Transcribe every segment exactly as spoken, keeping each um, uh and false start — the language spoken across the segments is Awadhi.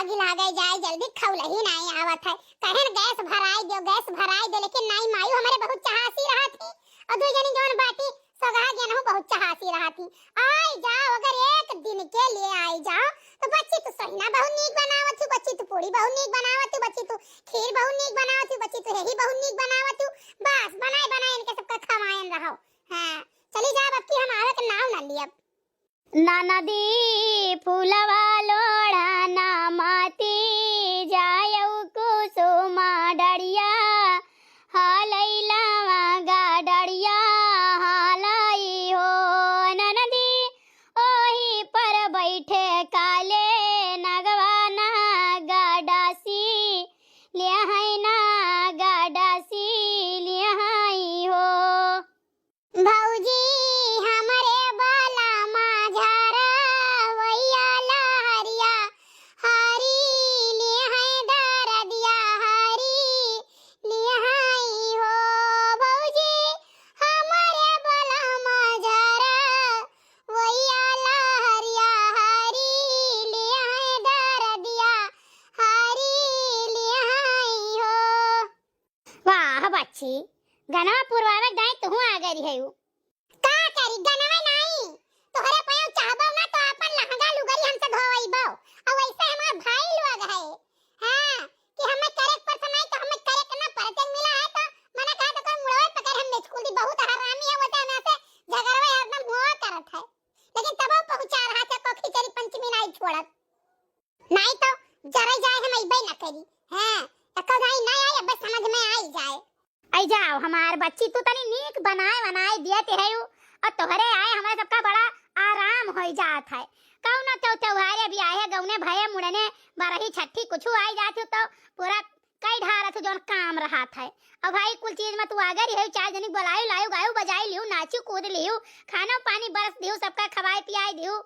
आगी लागे जाए, जल्दी खौलही नाई आवत है। कहेन गैस भराई दियो, गैस भराई दे, लेकिन नाई मायू हमरे बहुत चहासी रहत ही। और दुई जनी जौन बाटी सगहा गेनहू बहुत चहासी रहत ही। आई जाओ, अगर एक दिन के लिए आई जाओ, तो बच्ची तू सहिना बहुत नीक बनावत ही, बच्ची तू पूड़ी बहुत नीक बनावत ही, बच्ची तू खीर बहुत नीक बनावत ही, बच्ची तू हेही बहुत नीक बनावत ही। बस बनाए बनाए इनके सबका खवाएन रहो। हाँ, चली जाब, अब की हम आवे के नाव ना लियब। ननदी फुलवा लोढ़ा ना मती जायौ कुसुम डरिया, हालैलावा गा डरिया हालई हो। ननदी ओही पर बैठे काले नगवा ना गडासी, ले है ना गडासी, ले है हो। भौजी हमरे बाला माझारा वैया लहरिया हारी, ले है दरदिया हारी, ले है हो। भौजी हमरे बाला माझारा वैया लहरिया हारी, ले है दरदिया हारी, ले है हो। वाह बच्ची, गनवा पुरवावे के दाई तुहू आ गई है। का करी, गनवा नाई, तोहरे पयो चाहबो ना तो अपन लहंगा लुगरी हमसे धोवैबो। और वैसे हमार भाई लोग है, हाँ, कि हमें करे के पड़त नहीं तो हमें करे के ना पड़त। जब मिला है तो मना कहा तो कोई मुड़वे पकड़ हम स्कूल दी, बहुत हरामी है, वो तो हमें से झगड़वे हरदम हुआ करत है, लेकिन तबो पहुँचा रहा था को खिचड़ी पंचमी नाई छोड़त। नाई तो जरे जाए हम अइबे न करी। हाँ, एको दाई ना आई, अब समझ में आई जाए। आई जाओ हमार बच्ची, तू तनी नीक बनाए बनाए दिए ते है, और तोहरे आए हमरा सबका बड़ा आराम होई जात है। कौनो तो त्योहारे भी आए, गौने भये मुड़ने बरही छठी कुछ आई जात हो तो पूरा कई ढारत हो जौन काम रहत है। अब भाई कुल चीज में तू आगे रही, चार जनी बोलाई लायू, गायू बजाई लियू, नाचू कूद लियू, खाना पानी बरस दियू, सबका खवाए पियाए दियू।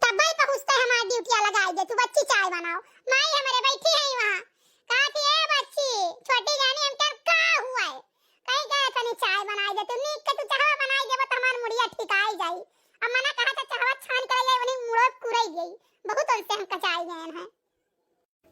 तब्बे पहुँचते हमार ड्यूटिया लगाई दे, तू बच्ची चाय बनाओ। माई हमरे बैठी है वहाँ। कहा थी, "ए बच्ची, छोटी जानी हमके का हुआ है?" कहीं गए तनी चाय बनाई दे, तू नीक के तू चाहवा बनाई देबो तो हमार मुड़िया ठिकाई जाई। अब मना कहा था चाहवा छान के ले जाई, वही मुड़ो कुरई गई। बहुत उनसे हम कचाई गए हैं।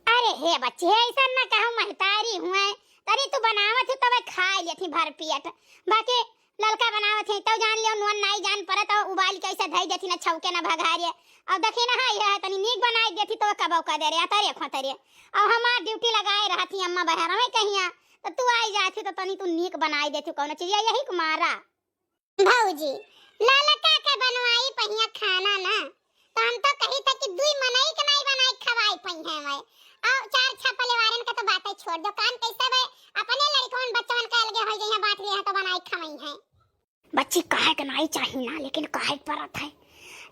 अरे हे बच्ची, हे ऐसा ना कहूँ, महतारी हुए, तनी तू बनावत हो तब खाए लेती भर पेट, बाकी ललका बनावत है तो जान लियो, नून नाई जान पड़े तो उबाल के ऐसे धई देती ना छौके ना भगारे। अब देखी ना, हाँ, यह तनी नीक बनाई देती तो कबो कर दे रे, अतरे खोतरे। अब हमार ड्यूटी लगाए रहती अम्मा बहर में कहिया, तो तू आई जाती तो तनी तू नीक बनाई देती कौनो चीज, यही कुमारा। भौजी, ललका के बनवाई पहिया खाना ना, तो हम तो कही था कि दुई मनई के नाई बनाई खवाई पई है मैं। और चार छह परिवारन का तो बातें छोड़ दो, काम कैसे बे, अपने लड़कन बच्चन का अलगे हो जाइए, बांट लिए हैं तो बनाई खवाई है। बच्ची, काहे के नाई चाही ना, लेकिन काहे के परत है,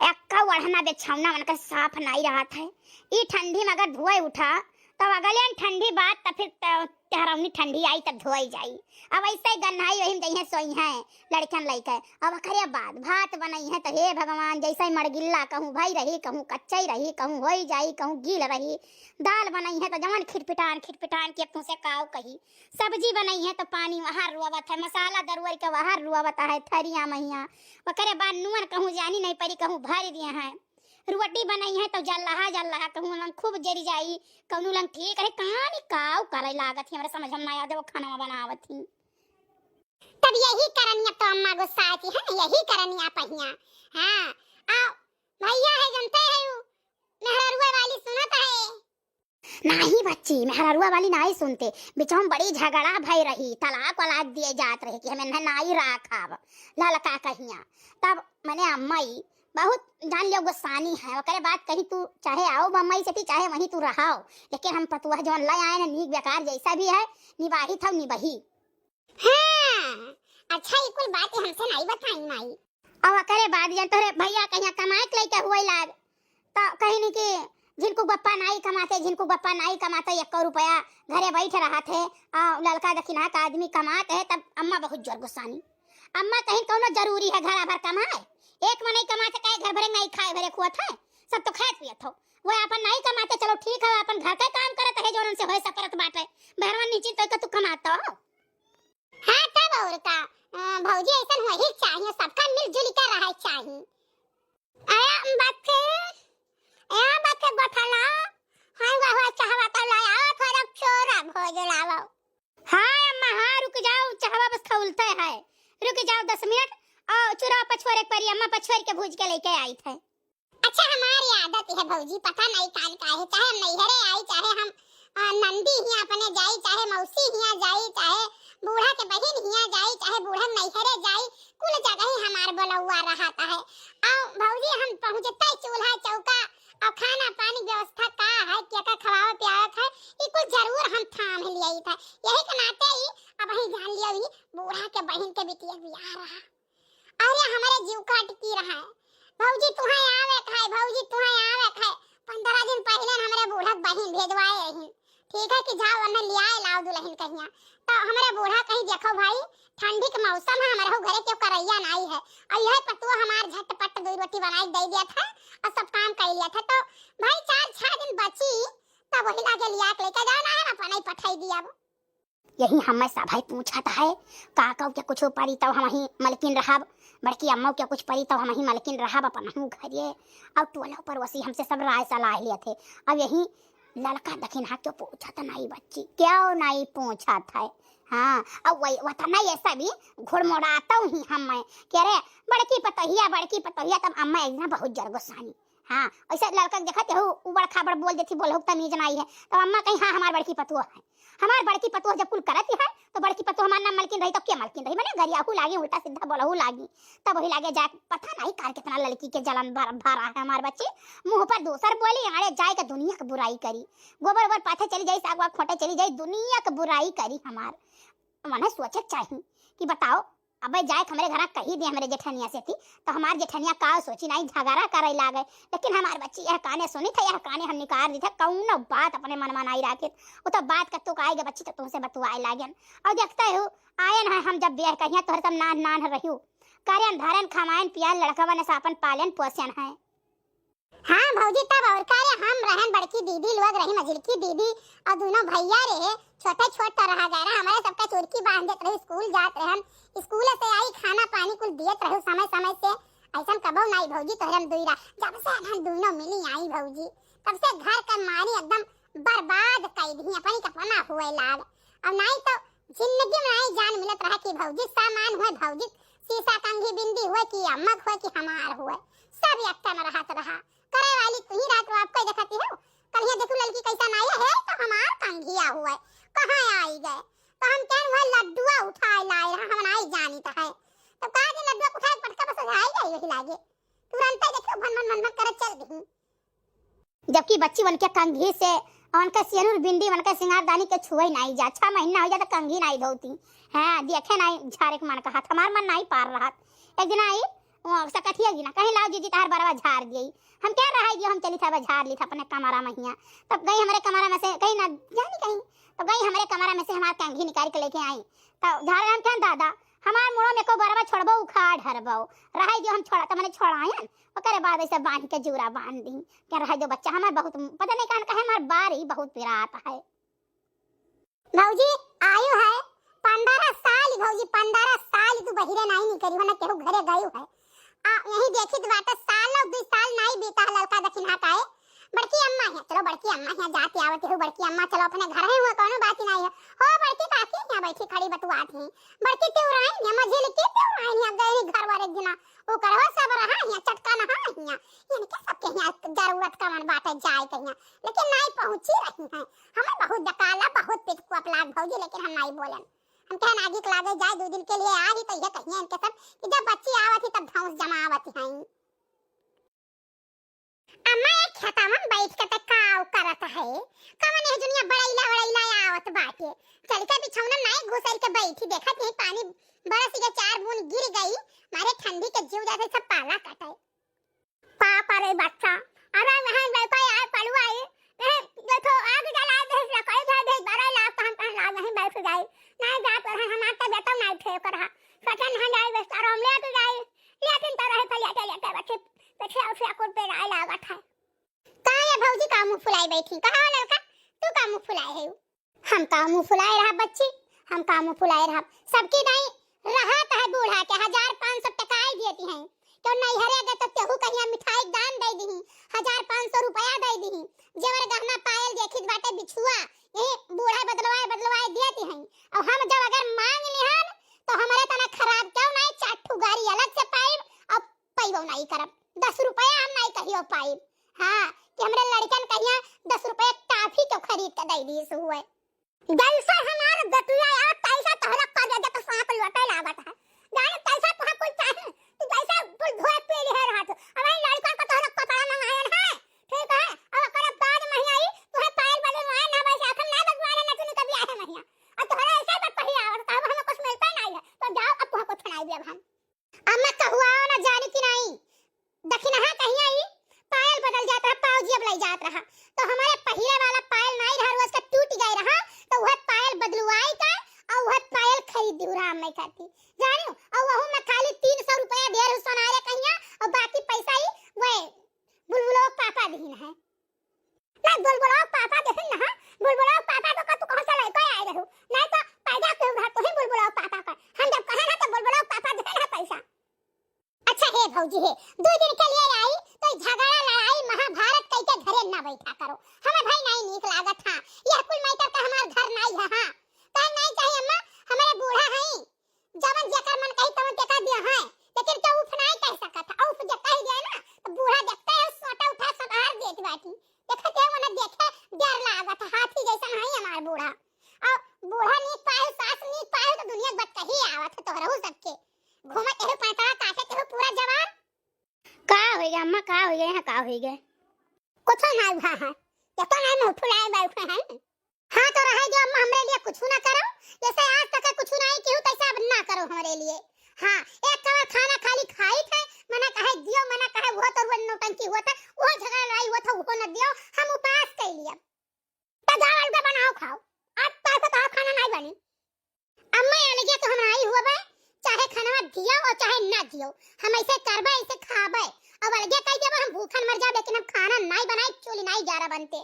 एक्का ओढ़ना बिछौना उनकर साफ नाई रहत है। ई ठंडी में अगर धोए उठा, तब अगले ठंडी बात, तब फिर त-, तेहरौनी ठंडी आई तब धोई जाई। अब ऐसे ही गन्हाई वही में जइहें सोई हैं लड़कन लइके। अब ओकरे बाद भात बनई है तो हे भगवान, जैसे ही मड़गिल्ला कहूँ भई रही, कहूँ कच्चई रही, कहूँ होई जाई, कहूँ गील रही। दाल बनई है तो जवन खिटपिटान खिटपिटान के तू से काव कही। सब्जी बनई है तो पानी वहाँ रुआवत है, मसाला दरुअर के वहाँ रुआवत है थरिया मैया। ओकरे बाद नून कहूँ जानी नहीं पड़ी, कहूँ भर दिए हैं। रोटी बनई है तो जल्लहा जल्लहा कहूँ लंग खूब जरी जाई, कहूँ लंग ठीक है, कहानी काव करे लागत ही, हमरा समझ में ना आवत है, वो खाना बनावत ही। तब यही करनिया तो अम्मा गुस्सा आती है ना, यही करनिया पहिया। हाँ, आओ भैया है, जनते है वो मेहररुआ वाली सुनत है। नाही बच्ची, मेहररुआ वाली नाही सुनते। बिचौम बड़ी झगड़ा भई रही, तलाक वलाक दिए जात रहे कि हमें न-, नाही राखब, ललका कहिया। तब मने अम्मई बहुत जान लियो गुस्सानी है, ओकरे बाद कही तू चाहे आओ बम्मई से, चाहे वहीं तू रहाओ, लेकिन हम पतुआ जौन ले आए ना, नीक बेकार जैसा भी है, निबाही था निबही। हाँ, अच्छा, ई कुल बात हमसे नाई बताई माई। अब ओकरे बाद जन तोहरे भैया कहिया कमाए के लइके हुए लाग, त कहिन कि झिनकू बप्पा नाई कमाते, झिनकू बप्पा नाई कमाते, एको रुपया घरे बैठ रहत है, आ ललका दखिनहा का आदमी कमात है, तब अम्मा बहुत जोर गुस्सानी। अम्मा कहिन कौनो जरूरी है घरा भर कमाए, एक मनई कमाते काहे घर भरे नाई खाए भरे खुआत है, सब तो खात पियत हो, वो अपन नाई कमाते, चलो ठीक है, अपन घर का काम करत है, जो उनसे होए सकरत बाटे, बहरवा नीचे तो तू कमाता हो। हाँ, तब और का, अ, भौजी ऐसन होही चाहिए, सबका मिलजुल के रहे चाहिए। आया बच्चे, आया बच्चे गोठला, हाँ, तय है, रुक जाओ दस मिनट, और चूरा पछोरे के परी, अम्मा पछोर के भूज के लेके आई थे। अच्छा, हमारी आदत है भौजी, पता नहीं कान का है, चाहे हम नैहरे आई, चाहे हम, अ, नंदी हियाँ अपने जाई, चाहे मौसी हियाँ जाई, चाहे बूढ़ा के बहिन हियाँ जाई, चाहे बूढ़ा नैहरे जाई, कुल जगह ही हमार बोलौआ रहत है। और भौजी, हम पहुँचते चूल्हा चौका और खाना पानी व्यवस्था का है, केका खवावत पियावत है, ई कुल जरूर हम थाम लियाई था। यही के नाते ही अब ही जान लिया, ई बूढ़ा के बहिन के बिटिया के बियाह रहा। अरे, हमरे जीव काट की रहा है। भौजी, तुहें आवे खाए, भौजी, तुहें आवे खाए। पन्द्रह दिन पहिले हमरे बूढ़ा के बहिन भेजवाए रही, ठीक है, कि जाओ ओने लियाए लाओ दुलहिन कहिया। तो हमरे बूढ़ा कहीं, देखो भाई, ठंडी के मौसम है, हमरे घरे केहू करैया नाई है, और यह पतुआ हमार झटपट दुई रोटी बनाई के दे दिया था और सब काम कर लिया था। तो भाई, चार छह दिन बची, तब वही लागे लिया के लेके जाओ, ना हम अपने ही पठाई दिया। यही हमें सभई पूछत है, काका के कुछ परी तब हमही मलकिन रहब, बड़की अम्मा के कुछ परी तब हमही मलकिन रहब अपनहू घरे। और टोला पड़ोसी हमसे सब राय सलाह लेत है। अब यही ललका दखिनहा के पूछत नाई बच्ची, क्यों नाई पूछत है? हाँ, अब वही वतना ये सभी घुड़मुड़ातौ ही हमें, कह रहे, बड़की पतोहिया, बड़की पतोहिया, तब अम्मा एक दिन बहुत जर गुस्सानी। हाँ, ऐसे लड़का के देखत हूँ, उ बड़ खाबड़ बोल देती, बोलहु के तमीज नाई है। तब अम्मा कहीं, "हाँ, हमार बड़की पतोह है।" हमार बड़की पतोह जब कुल करत ही है, तो बड़की पतोह हमार नाम मलकिन रही, तो के मलकिन रही? मने गरियाहू लागी, उल्टा सीधा बोलहु लागी। तब वही लागे जाए, पता नहीं कार कितना लड़की के जलन भर, भरा है हमार बच्ची। मुँह पर दूसर बोली, आड़े जाए के दुनिया के बुराई करी। गोबर ओबर पाथे चली जाई, साग वाग खोटे चली जाई, दुनिया के बुराई करी हमार। मने सोचे के चाही कि बताओ, अबे जाए के हमरे घरा कही दे हमरे जेठनिया से थी, तो हमार जेठनिया का सोची, नाई झगड़ा करे लागे। लेकिन हमार बच्ची यह काने सुनी था, यह काने हम निकार दी था, कौनो बात अपने मन में नाई राखित। वो तो बात कत्तो का आएगा बच्ची, तो तुमसे बतुआए लागेन। और देखते हो, आयन है हम जब बियाह कहिया, तोहरे सब नान नान रहियो, करेन धरेन, खमायन पियान, लड़कवन से अपन पालन पोषण है। हाँ भौजी, तब और का रे, हम रहन बड़की दीदी लोग रही, मझिलकी दीदी और दोनों भैया रहे, छोटे छोट तो रहा गए रहा, हमारे सबका चुरकी बांध देत रही, स्कूल जात रहन, स्कूल से आई खाना पानी कुल दियत रहे समय समय से। ऐसन कबो नाई भौजी, तोहरे हम दुई रा-, जब से हम दोनों मिली आई भौजी, तब से घर का मारी एकदम बर्बाद कर दी, अपनी कपना हुए लाग। और नाई तो जिंदगी में नाई जान मिलत रहा कि भौजी सामान हुए, भौजी शीशा कंघी बिंदी हुए कि अम्मक हुए कि हमार हुए, सब एक में रहत रहा। करे वाली तू ही रहत हो, आपको देखती हो। कल ये देखू लड़की कैसा नाई है, तो हमार कंघिया हुए, कहाँ आई गए? तो हम कहन हुए लड्डुआ उठाए लाए रहा, हम नाई जानित है। तो का दिन लड्डुआ उठाए पटका बस आई गई वही लागे। तुरंत देखो भन भन भन भन करत चल दी। जबकि बच्ची उनके कंघी से, उनके सेनुर बिंदी, उनके सिंगारदानी के छुए नाई जा। छह महीना हो जाता कंघी नाई धोती। हाँ, देखे नाई झारे के मन कहत, हमार मन नाई पार रहत। एक दिन आई, वो सकठिया जी ना, कहीं लाओ जीजी तहार बरवा झार दिए। हम क्या रहाई दियो, हम चली था झार ली था अपने कमरा में हिया। तब गई हमरे कमरा में से, कहीं ना जानी कहीं, तो गई हमरे कमरा में से हमार कंघी निकाल के लेके आई। तो झारे हम क्या दादा, हमार मुड़ो में को बरवा छोड़बो, उखाड़ हरबो, रहाई दियो हम छोड़ा, तो मैंने छोड़ायन। ओकरे बाद ऐसे बांध के जूरा बांध दी। क्या रह जो बच्चा हमार बहुत, पता नहीं कान का है, हमार बार ही बहुत पिरात है। भौजी, आयु है पन्द्रह साल, भौजी, पन्द्रह साल तू बहिरे नाई निकली हो, ना केहू घरे गयू है। आ, यही देखी तो बात, साल और दो साल नाई बीता है लड़का दखिनहा काए। बड़की अम्मा है, चलो बड़की अम्मा है, जाते आवत हो, बड़की अम्मा, चलो अपने घर है, हुआ कोनो बात ही नाई है। हो बड़की काकी यहाँ बैठी खड़ी बतुआत ही। बड़की तेवराइन है, मझिलकी तेवराइन है, गई घर वाले दिना, वो करवा सब रहा है, चटका नहा है। इनके सबके यहाँ जरूरत कमन बाटे जाए के यहाँ, लेकिन नाई पहुँची रही है। हमें बहुत डकाला, बहुत पिटकुआ लाग भौजी, लेकिन हम नाई बोलन। हम कहन आगे के लागे जाए, दो दिन के लिए आ ही तो ये कहिए इनके सब कि जब बच्ची आवत ही तब धौंस जमावत ही। अम्मा, एक खेतवा में बैठ के ते काव करत है? कवन यह दुनिया बड़ैला वड़ैला आवत बाटे? चल के बिछौना नाई घुसर के बैठी, देखत यही पानी बरस के चार बूंद गिर गई, मारे ठंडी के जीव जाते सब पाला कटे। पाप रे बच्चा, अरे वहाँ बैठो यार पड़ुआ है, नहीं देखो आग जला दे, लकड़ी धर दे, बड़ा लाग तो हम कहाँ लाग नहीं बैठ जाए, नहीं जा पर हम आता बेटा नहीं थे कर हा, सचन हम जाए बेस्तार हम ले तो जाए, लेकिन तो रहे पलिया के लेके बच्चे पीछे उसे कुल पे राय लागत है। का ये भौजी का मुंह फुलाई बैठी? कहा हो ललका, तू का मुंह फुलाए है? हम का मुंह फुलाए रहा बच्ची, हम का मुंह फुलाए रहा? सबकी नहीं रहा तो है बूढ़ा के हजार पाँच सौ टकाई देती हैं। क्यों नहीं हरे गए तो तेहू कहिया मिठाई दान दे दी, हजार पाँच सौ रुपया दे दी, जेवर गहना पायल देखित बाटे बिछुआ, यही बूढ़ा बदलवाए बदलवाए देती हैं। और हम जब अगर मांग लिहन तो हमारे ईद का दई दिहिस हुए। जैसे हमार बेटुआ आवा, तैसे तोहरा करेजा के सांप लोटे लागत है। जाने तैसे तोहरा कुल चाही, तू जैसे कुल धोए पी लिहे रहत हो। अब इन लड़कन को तोहरा कपड़ा मंगायन है, ठीक है? अब ओकरे बाद महीना आई, तोहरा पायल बदलवाए ना, वैसे अखन ना बदलवाए ना, तू कभी आए महीना। अब तोहरा ऐसे बात कही आवत, तब हमें कुछ मिलता नहीं है, तो जाओ, अब तोहरा कुछ नहीं दिया हम। अम्मा कहुआ ना जानी कि नाई, दखिनहा कहिया ई पायल बदल जात रहा, पाउजी अब लई जात रहा, तो हमरे पहिरे वाला पायल नाई रहा, रोज का टूट गए रहा, तो वह पायल बदलवाई का और वह पायल खरीद दी रहा अम्मा खाती, जानियो। और वहू में खाली तीन सौ रुपया दे रहू सोनारे कहिया, और बाकी पैसा ही वह बुलबुलो पापा दीन है। ना बुलबुलो पापा देहिन ना, बुलबुलो पापा तो का तू कहाँ से लइके आए रहू? नहीं तो पैदा के उधार तो ही बुलबुलो पापा का। हम जब कहे ना तो बुलबुलो पापा देहिन ना पैसा। अच्छा हे भौजी हे, दो दिन के लिए आई तो झगड़ा लड़ाई महाभारत कई के घरे ना बैठा करो। हमें भाई नहीं नीक लागत हाँ, यह कुल मैटर का हमार घर नहीं है हाँ। कहे नहीं चाहिए अम्मा, हमारे बूढ़ा हैं, जवन जेकर मन कही तवन तेका दिया है, लेकिन तो उफ नहीं कह सकत है। उफ जे कह दिया ना तो बूढ़ा देखते हैं सोटा उठा सब हार देत बाटी। देखते हैं उन्हें देखे डर लागत है, हाथी जैसा है हमार बूढ़ा। और बूढ़ा नीक पाए, सास नीक पाए तो दुनिया के बत कही आवत है तोहरहू सबके। घूमत एहू पैंतरा काटत एहू पूरा जवान। का होई गए अम्मा, का होई गए, यहाँ का होई गए? कुछ ना हुआ है, ये तो नहीं मुँह फुलाए बैठे हैं। हाँ तो रहे जो अम्मा हमरे लिए कुछ ना करो, जैसे आज तक कुछ नहीं किहू तैसे अब ना करो हमरे लिए। हाँ, एक कवर खाना खाली खाई थे, मना कहे दियो, मना कहे वो तो वो नौटंकी हुआ था, वो झगड़ा लड़ाई हुआ था, वो न दियो, हम उपास कर लिए। तो जाओ अलगे बनाओ खाओ, आज तो ऐसा कहा खाना नहीं बनी। अम्मा अलगे तो हम नहीं हुआ बे, चाहे खाना दियो और चाहे ना दियो, हम ऐसे करबे, ऐसे खाबे। अब अलगे कह देबे हम भूखन मर जाबे, लेकिन हम खाना नहीं बनाई, चूल्ही नहीं ग्यारह बनते।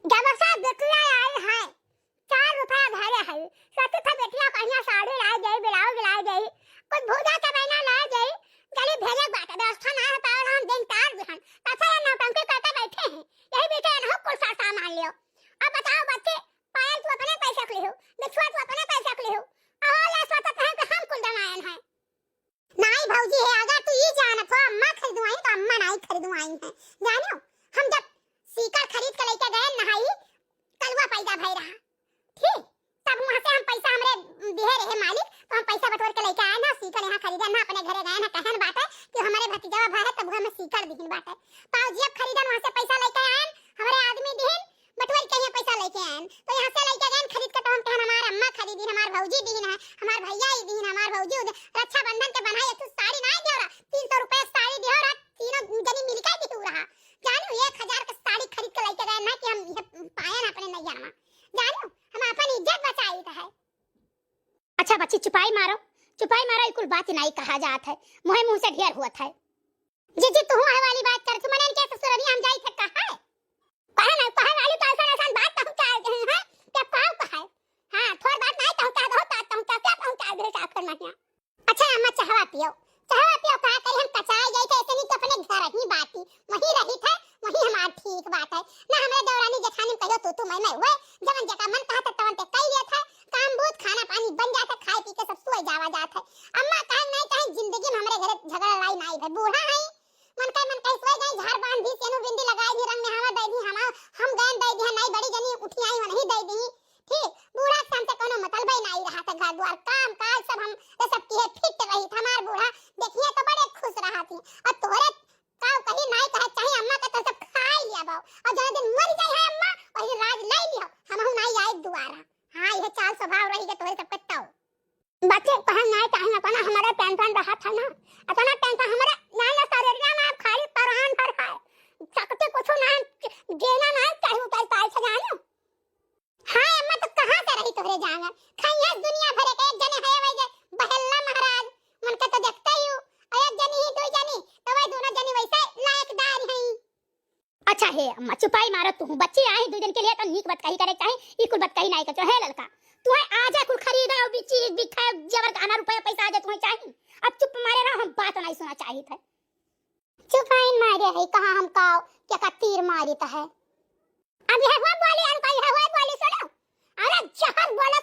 जब से बेटिया आई है, चार रुपया धरे है, सोची था बेटिया कहिया साड़ी लाई जाई, ब्लाउज लाई जाई, कुछ भूजा के बहना लाई जाई, चली भेजे बाटे, व्यवस्था ना है पावल हम दिन तार बिहन, तब से ये नौटंकी करके बैठे हैं, यही बीच में इन्हों कुल सा-, सामान लियो। अब बताओ बच्चे, पायल तू अपने पैसे के लिहो, बिछुआ तू अपने पैसे के लिहो, और ये सोचत हैं कि हम कुल दमायन हैं। नाई भौजी है, अगर तू ई जानत हो अम्मा खरीदवाई तो अम्मा नाई खरीदवाई है। जानियो, हम जब सीकर खरीद के लेके गए नहाई, कलुआ पैदा भई रहा। ठीक, तब वहाँ से हम पैसा हमरे दिहे रहे मालिक, तो हम पैसा बटोर के लेके आए ना, सीकर यहाँ खरीदे ना, अपने घरे गए ना, कहन बाटे कि हमारे भतीजा भा है, तब हमें सीकर दिहिन बाटे। पाउजी अब खरीदन वहाँ से पैसा लेके आए, हमारे आदमी दिहिन, बटोर के यहाँ पैसा लेके आए, तो यहाँ से लेके गए खरीद के, तो हम कहन हमार अम्मा खरीदी, हमार भौजी दिहिन है, हमार भैया ई दिहिन, हमार भौजी उधर रक्षाबंधन के बनाई, तू साड़ी ना दियो रहा, तीन सौ रुपया साड़ी दियो रहा, तीनों जनी मिलके दियो रहा। जानियो, एक हजार के साड़ी खरीद के लेके गए ना कि हम ये पायन अपने नैया में। जानियो, हम अपन इज्जत बचाई है। अच्छा बच्ची, चुपाई मारो, चुपाई मारो, ई कुल बात नाई कहा जात है, मुँहे मुँह से ढेर हुआ है। जीजी, तू वह वाली बात कर, तू मने इनके ससुरनी हम जाई थे कहा है? कहे ना, कहे वाली तो ऐसा ऐसा बात कहूँ क्या है, क्या पाऊ कहा है? हाँ, थोड़ बात नाई कहूँ क्या, बहुत बात कहूँ क्या, क्या कहूँ क्या, भेजा कर महिया। अच्छा अम्मा, चाहवा पियो, चाहवा पियो, का करी हम कचाई गई थे, ऐसे नहीं तो अपने घर ही बाटी, वहीं रही थे, वहीं हमार ठीक बात है। ना हमरे देवरानी जेठानी कहियो तू तू मैं मैं हुए, जवन जेका मन कहा था तवन ते कई लिया था, काम बूत खाना पानी बन जाता, खाए पी के सब सोए जावा जात है। अम्मा कहे नहीं कहे जिंदगी में हमरे घरे झगड़ा लड़ाई नाई भई, बूढ़ा है, मन कहे मन कहे सोए गए, झाड़ बांध दी, सेनू बिंदी लगाई दी, रंग में हवा दे दी, हम हम गए दे दी, नाई बड़ी जनी उठी आई वही दे दी। ठीक, बूढ़ा के हमसे कोनो मतलब ही नाई रहा था, घर द्वार काम काज सब हम ये सब किए फिट रही था। हमार बूढ़ा देखिए तो बड़े खुश रहा थी। और तोहरे का कही नाई कहे चाहे अम्मा के तो सब खाई लिया बाऊ। और जने दिन मर जाए है अम्मा, वही दिन राज ले लियो, हम हूँ नाई आए दोबारा। हाँ, यह चाल स्वभाव रही है तोहरे सबके तौ। बच्चे कहन नाई चाहे अतना हमारा टेंशन रहा था ना, अतना टेंशन हमारा ना ना शरीर में आप खाली परान भर है, सकते कुछ ना, जेना ना चाहे उतर पाए थे जानो। हाँ अम्मा, तो कहाँ से रही तोहरे जांगर? खइहस दुनिया भरे के, एक जने है वही जे बहेल्ला महाराज, मन के तो देखते ही हो, और एक जनी ही, दो जनी, तो वही दोनों जनी वैसे लायकदार हैं। अच्छा हे अम्मा, चुपाई मारो तू, बच्ची आई दो दिन के लिए तो नीक बतकही करे चाही, ई कुल बतकही नाई कचो। हे ललका, तू है आ जा कुल खरीदे और बिची बिखाए, जेवर गहना रुपया पैसा आ जा तू है चाही। अब चुप मारे रहो, हम बात नाई सुना चाही थे। चुपाइन मारे है, कहाँ हम काव, क्या का तीर मारित है। अब यह हुआ बोली, हम कहीं यह हुआ बोली सुनो। अरे जहर बोला